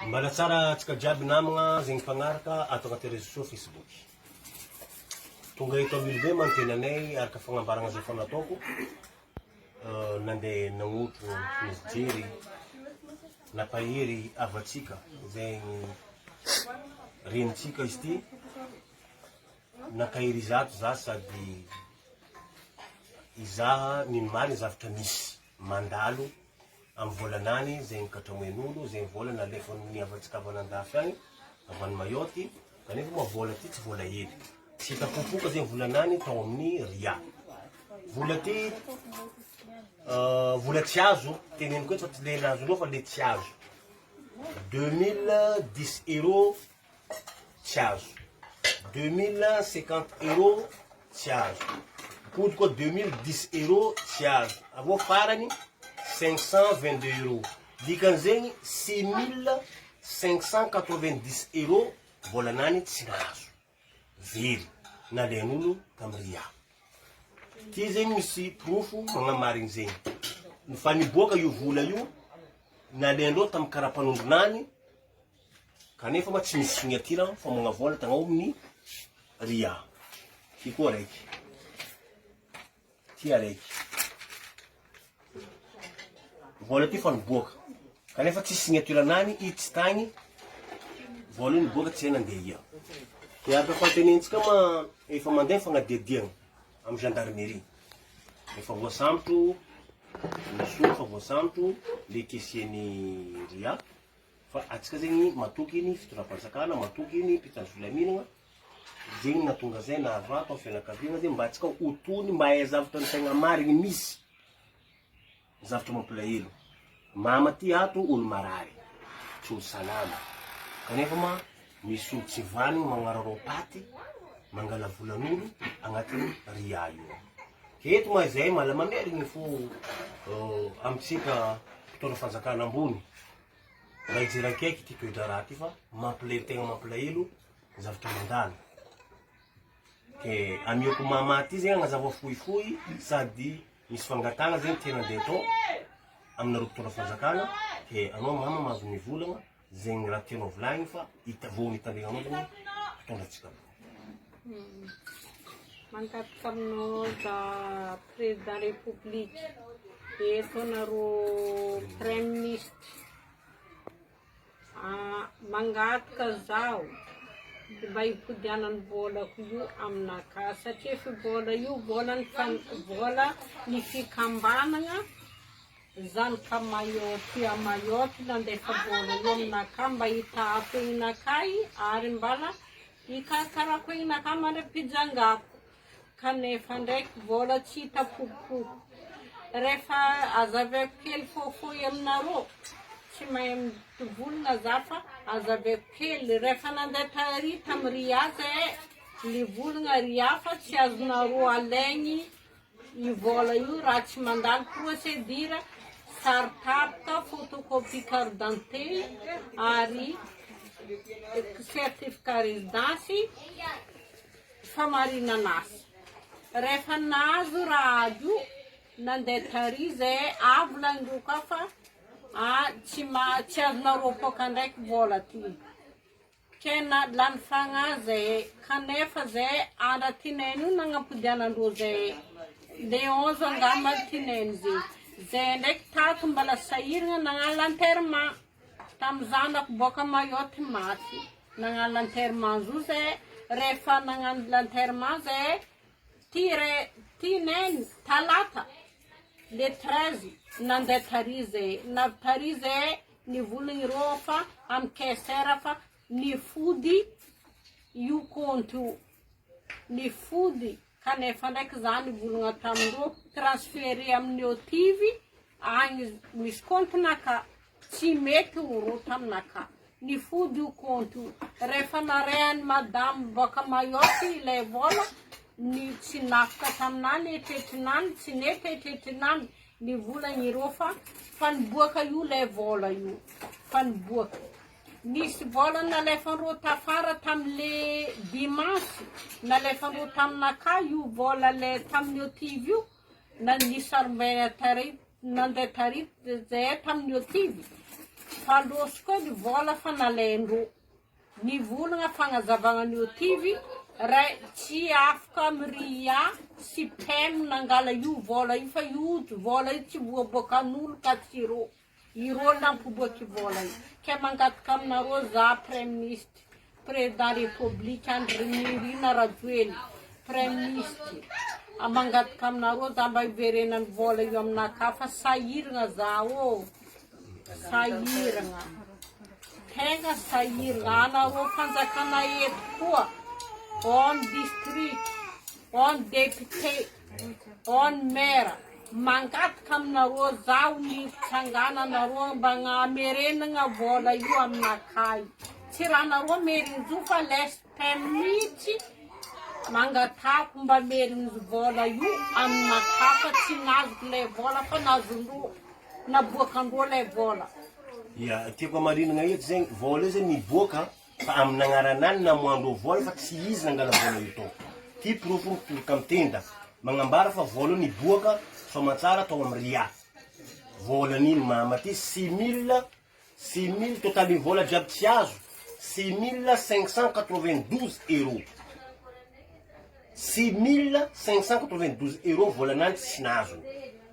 Mbala tsara antsika jiaby namagna zegny mpagnaraka ato agnaty réseaux sociaux Facebook. Tonga eto Ambilobe ma ny tenanay araka fagnambaragna zay efa nataoko, nandeha nagnotro nijery nampahery havantsika zegny renintsika izy ty, nankahery izato za sady izaha ny marigny zavatra misy mandalo Amin'ny volanany izay nikatramoin'olo, izay vola nalefan'ny havantsika avy any andafy agny, avy any Mayotte, kanefa moa vola ty tsy vola hely. Tsy hita popoka zay volanany tao amin'ny Ria. Vola ty vola tsy azo, teneniko eto fa tsy le nahazo loha fa le tsy azo. 2010 euros tsy azo, 2050 euros tsy azo, mipody koa 2010 euros tsy azo, avy eo farany 522 euros, dikan'izegny 6590 euros volanany tsy nahazo, very, nalain'olo tamy ria. Ty zegny misy porofo magnamarigny zegny, fa niboaka io vola io, nalaindreo tamy karapanondronany, Kanefa ma tsy misy signature famoagna vola tagnao amin'ny ria. Ty koa araiky. Ty araiky. Vola ty fa niboaka. Kanefa tsy signature anany i tsy tagny. Vola io niboaka tsy hay nandeha ia. Ty araka fantenentsika ma efa mandeha fagnadihadiagna amin'ny gendarmerie. Efa voasambotro, misy olo efa voasambotro le caissier-n'ny ria. Fa antsika zegny matoky ny fitondram-panjakana, matoky ny mpitandro filaminagna, zegny nahatonga zay nahavato amin'ny fianakaviagna zegny mba antsika ho tony mba hahay zavatra ny tegna marigny misy, ny zavatra mampalahelo. Mama ty ato olo marary, tsy olo salama, kanefa ma misy olo tsy vanogno magnararaom-paty, mangala volan'olo agnatin'ny ria io ao. Eto ma izay mala mamerigny fo amintsika mpitondra fanjakana ambony. Mba hijery akaiky ity toe-draharaha ity fa mampilahelo tegna mampilahelo ny zavatra mandalo. Ke amiako mama ty zegny agnazava fohifohy sady misy fangatahana zegny tiana andeha atao aminareo mpitondra fanjakana ke anao mama mahazo mivolagna zegny raha tianao volagniny fa hita vao mitandregnanao zegny mpitondra antsika. Mangataka aminao za président république eto anareo premier ministre mangataka zaho mba hipodianany volako io aminakahy satria fi vola io vola vola ny fikambanana zanaka Mayotte à Mayotte nandefa vola io aminakahy mba hitahako egnakahy ary mbala Hikarakarako hegnakahy mandra-pijangako, kanefa ndraiky vola tsy hita popoka. Rehefa azavaiko kely fohifohy aminareo, tsy mahay mivolagna za fa azavaiko kely, rehefa nandeha tary tamy Ria zahay, nivolagna Ria fa tsy azonareo alaigny Io vola io raha tsy mandalo procédure, sary tapaka, photocopie carte d'identité ary certificat résidence famarinana asa. Rehefa nahazo raha aby io, nandeha tary zahay, avy laindreo ka fa tsy tsy azonareo apoaka ndraiky vola ty. Tena lany fagnahy zahay kanefa zahay andra tinainy io nagnampodianandreo zahay le 11 angamba tinainy zegny zahay ndraiky tato mbala sahiragna nagnano l'enterrement tamy zanako boaka Mayotte maty nagnano l'enterrement zo zahay rehefa nagnano l'enterrement zahay ty re tinainy talata le 13 nandeha tary zahay navy tary zahay Nivolagna ireo fa amy caisse fa nifody io compte io, nifody kanefa ndraiky za nivolagna tamindreo transfere amin'ny OTV agny misy compte naka, tsy mety oro taminaka, nifody io compte io, rehefa narehan'ny madame boaka Mayotte ilay vola, ny tsy nafaka taminany eritreritrinany, tsy nety eritreritrinany, Ny vola ireo fa fa niboaka io lay vola io fa niboaka. Nisy vola nalefandreo tafara tamle dimanche nalefandreo taminakahy io vola le tamin'ny OTV io na nisy sarim-baina tary nandeha tary zahay tamin'ny OTV. Fa lôso koa ny vôla fa nalaindrô. Nivolagna fagnazavagna ny OTIV, Ray tsy afaka am ria sy pem nangala io vôla io fa io vôla io tsy voaboakan'olo ka tsy irô. Irô nampiboaky vôla io. Ke mangataka aminarô za Praiminisitry, Président République Andry Nirina Rajoelina, Praiminisitry, mangataka aminarô za mba hiverenan'ny vôla io aminakahy fa sahiragna za ô. Sahiragna. Tegna sahiragna. Anareo fanjakana eto koa, on district, on député, on maire, mangataka aminareo zaho ny fitsangananareo mba hamerenagna vola io aminakahy. Tsy raha nareo merigny zo fa l'SPM mihitsy mangatako mba merigny vola io aminakahy fa tsy nazoko le vola fa nazondreo. Naboakan-droa ilay vola. Ya, tiako hamarinana eto zegny, vola io zegny niboaka fa amin'ny agnaranany namoahan-dreo vola fa tsy izy nangala vola io tao. Ty porofo mitoroka amin'ny tenda, magnambara fa vola io niboaka soamantsara tao amin'ny Ria. Volan'iny mama ty 6000, 6000 totalin'ny vola jiaby tsy azo, 6592 euros. 6592 euros volanany tsy nazony.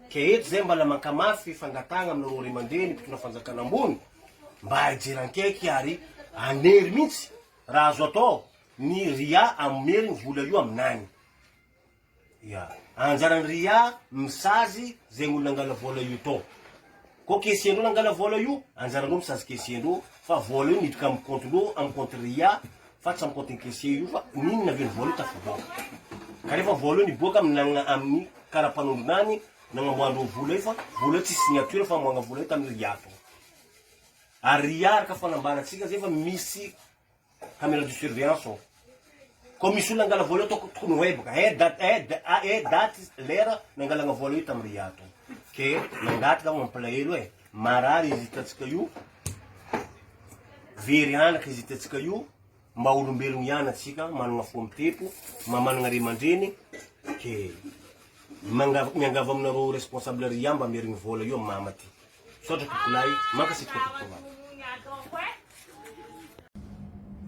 Ke eto zay mbala mankamafy fangatahagna aminareo ray aman-dreny mpitondra fanjakana ambony mba hijery ankaiky ary hanery mihitsy raha azo atao ny ria hamerigny vola io aminany. Ya, anjaran'ny ria misazy zegny olo nangala vola io tao. Koa caissier-ndreo nangala vola io, anjarandreo misazy caissier-ndreo fa vola io niditra amin'ny compte-ndreo, amin'ny compte ria fa tsy amin'ny compte-n'ny caissier io fa n'inona avy eo ny vola io tafiboaka. Ka rehefa vola io niboaka amin'ny amin'ny kara-panondronany nagnamboarandreo vola io fa vola io tsy signature fa amoahagna vola io tamin'ny ria tao. Ary ria araka fanambarantsika zay fa misy Camera de surveillance ao. Koa misy olona angala vola eo toko tokony ho eboka. Eh date eh ah eh daty lera nangalagna vola io tamin'ny Ria tao. Ke mangataka aho mampalahelo e. Marary izy hitantsika io. Very anaka izy hitantsika io. Mba olombelogno ihany antsika, managna fo mitepo, mba managna ray aman-dreny. Ke mangava miangavy aminareo responsable Ria mba amerigny vola io amin'ny mama ty. Misaotra tompokolahy, mankasitraka tompokovavy.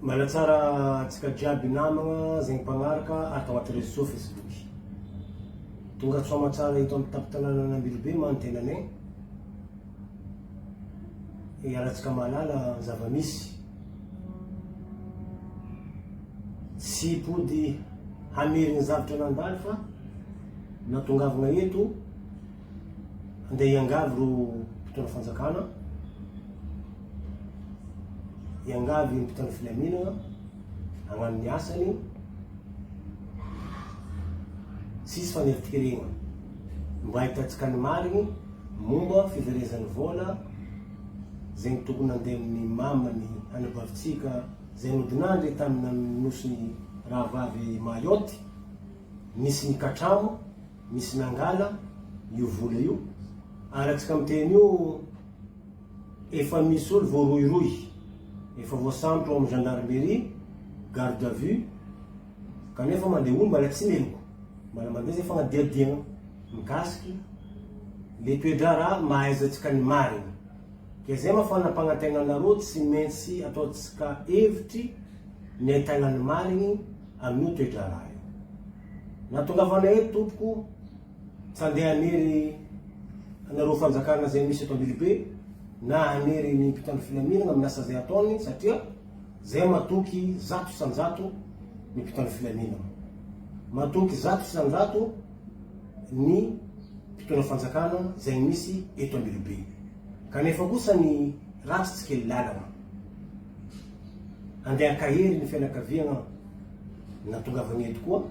Manatsara antsika jiaby namagna zegny mpagnaraka ato agnaty réseau Facebook. Tonga soamatsara eto amin'ny tampon-tanànan'Ambilobe ma ny tenanay. Iarahantsika mahalala ny zava-misy. Tsy hipody hamerigny zavatra nandalo fa natongavagna eto Andeha hiangavy ireo mpitondra fanjakana, hiangavy ny mpitandro filaminana hagnano ny asany, tsisy faneriterena mba ahitantsika ny marigny momba fiverezan'ny vola zegny tokony nandeha amin'ny mamany anabavintsika zay nodinandry tamin'ny nosy rahavavy Mayotte, nisy nikatramo. Nisy nangala io vola io ary antsika miteny io efa misy olo voarohirohy efa voasambotra ao amin'ny gendarmerie garde à vue kanefa ma le olo mbala tsy meloka mbala mandeha zay fagnadihadiagna mikasiky le toe-draharaha mahaizantsika ny marigny ke zay ma fanampanantegna anareo tsy maintsy ataontsika hevitry ny ahitagna ny marigny amin'io toe-draharaha io. Nahatongavana eto tompoko, tsy handeha hanery anareo fanjakana izay misy eto Ambilobe na hanery ny mpitandro filaminana amin'ny asa izay ataony satria zay matoky 100% ny mpitandro filaminana. Matoky 100% ny mpitondra fanjakana izay misy eto Ambilobe. Kanefa kosa ny ratsy tsy kely lalana. Andeha hankahery ny fianakaviagna natongavagna eto koa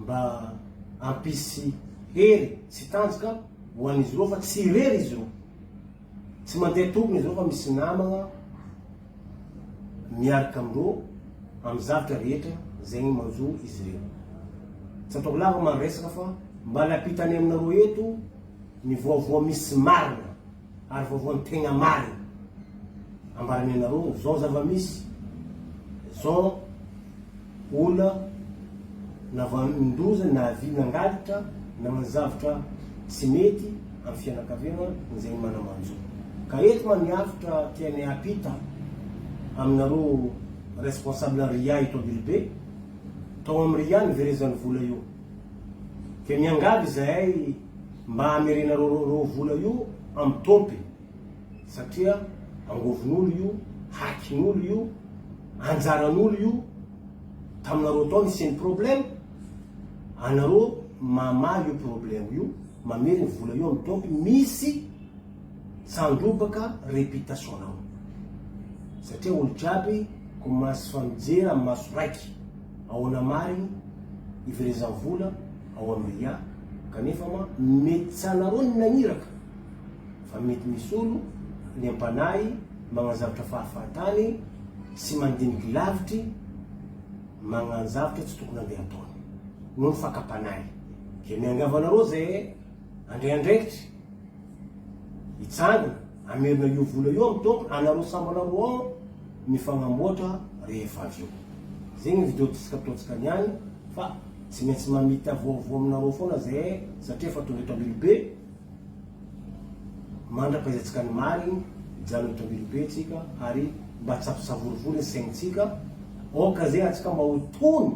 mba hampisy hery sy tanjaka ho an'izy ireo fa tsy irery izy ireo. Tsy mandeha tokana izy ireo fa misy namagna miaraka amindreo amin'ny zavatra rehetra zegny manjo izy ireo. Tsy ataoko lava ma resaka fa mba lampitany aminareo eto ny voavoa misy marina. Ary vaovao ny tegna marigny ambaranay anareo zao zava-misy zao olona navanon-doza nahavia nangalatra nagnano zavatra tsy mety amin'ny fianakaviagna izay mana-manjo. Ka eto ma ny hafitra tianay hampita aminareo responsable ria eto Ambilobe, tao amin'ny ria niverezan'ny vola io. Dia miangavy izahay mba hamerenareo reo vola io amin'ny tompiny satria angovon'olo io, hakin'olo io, anjaran'olo io, taminareo tao nisian'ny problème, anareo mamaha io problème io, mameriny vola io amin'ny tompiny, misy tsandrobaka réputation nao satria olo jiaby commence fa mijery amin'ny maso raiky ahoana marigny iverezan'ny vola ao amin'ny ria kanefa ma mety tsy anareo ny nagniraka fa mety misy olo liam-panahy magnano zavatra fahafahatany tsy mandiniky lavitry magnano zavatra tsy tokony andeha ataony noho ny fakam-panahy dia miangavy anareo zay andray andraikitry hitsangana hamerina io vola io amin'ny tompony anareo samby anareo ao mifagnamboatra rehefa avy eo. Zegny ny video tsika ataontsika niany fa tsy maintsy mamita vaovao aminareo foana zahay satria efa tonga eto Ambilobe mandra-pahaizantsika ny marigny mijanona eto Ambilobe tsika ary mba tsy hampisavorovoro ny saignintsika aoka zay antsika mba ho tony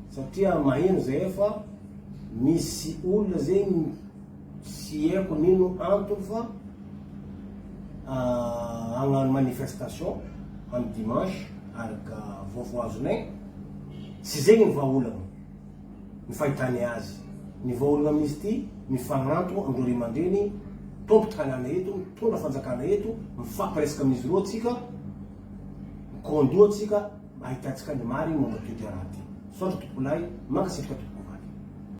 satria maheno zahay fa misy olona zegny Tsy haiko n'ino antony fa hagnano manifestation amin'ny dimanche araka vaovao azonay, tsy zegny ny vahaolagna, ny fahitanay azy, ny vahaolagna amin'izy ity mifagnanto amin'ireo ray aman-dreny tompo tanàna eto, mitondra fanjakana eto, mifampiresaka amin'izy ireo tsika, mikaondoha tsika ahitantsika ny marigny momba ty raharaha ty. Misaotra tompokolahy, mankasitraka tompoko.